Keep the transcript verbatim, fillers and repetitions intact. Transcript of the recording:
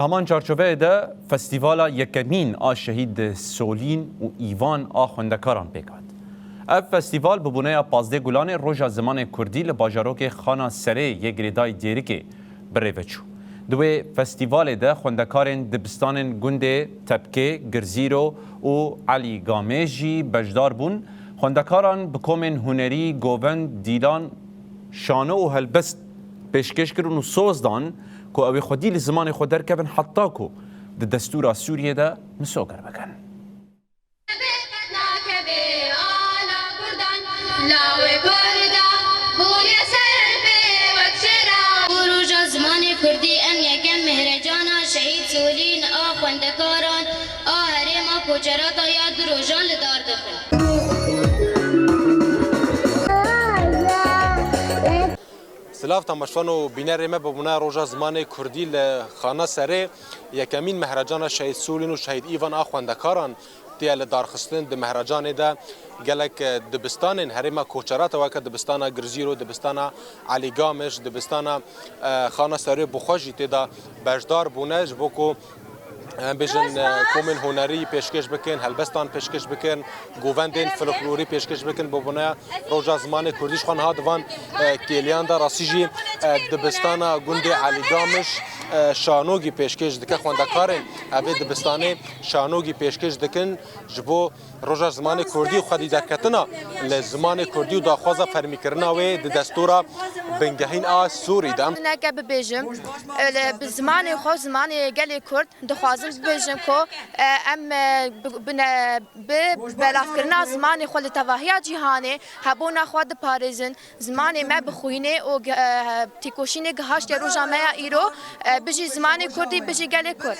Heman çarçoveyê de festîvala yekemîn a Şehîd Solîn û Îvan a xwendekaran pêk hat. Ev festîval bi boneya pazdeh Gulanê Roja Zimanê Kurdî li bajarokê Xana Serê yê girêdayî Dêrikê bi rê ve çû. Di wê festîvalê de xwendekarên dibistanên gundê Tepkê, Girzîro û Elî Gamê jî beşdar bûn. Xwendekaran bi komên hunerî, govend, dîlan, şano û helbest pêşkêş kirin û soz dan ku ew ê xwedî li zimanê xwe derkevin heta ku di destûra Sûriyê de misoger bikin. Roja zimanê kurdî em yekem mehrecana şehîd Solîn a xwendekaran a herêma Koçerata ya du rojan li dar dixin. Silav temaşvan û bînerê me, bi bûna Roja Zimanê Kurdî li Xana Serê yekemîn mehrecana Şehîd Sûlîn û Şehîd Îvan a xwendekaran tiye li darxistin. Di mehrecanê de gelek, e, dibistanên herêma Koçerata weke dibistana Girzîro, dibistana Elî Gamiş, dibistana, e, Xana Serê bi xwe jî tê de beşdar bûne ji bo ku em bêjin, e, komên hunerî pêşkêş bikin, helbestan pêşkêş bikin, govendên folklorî pêşkêş bikin. Bo bûne Roja Zimanê Kurdî ji xwe niha di van, e, kêliyan de rastî jî, e, dibistana gundê Elî Gamiş, e, şanogî pêşkêş dike. Xwendekarên evê dibistanê şanogî pêşkêş dikin ji bo Roja Zimanê Kurdî û xwedî derketina li zimanê Kurdî û daxwaza fermîkirina wê di destûra bingehîn a Sûrî de. Neke bibêjim, e, bi zimanê xwe, zimanê gelê Kurd, dixwazim bibêjim ku, e, em, e, bi, bi ne, bi belavkirina zimanê xwe li tevahiya cîhanê hebûna xwe diparêzin. Zimanê me bixwîne û ge-, e, têkoşînê gihaşte roja me ya îro, e, bijî zimanê Kurdî, bijî gelê Kurd.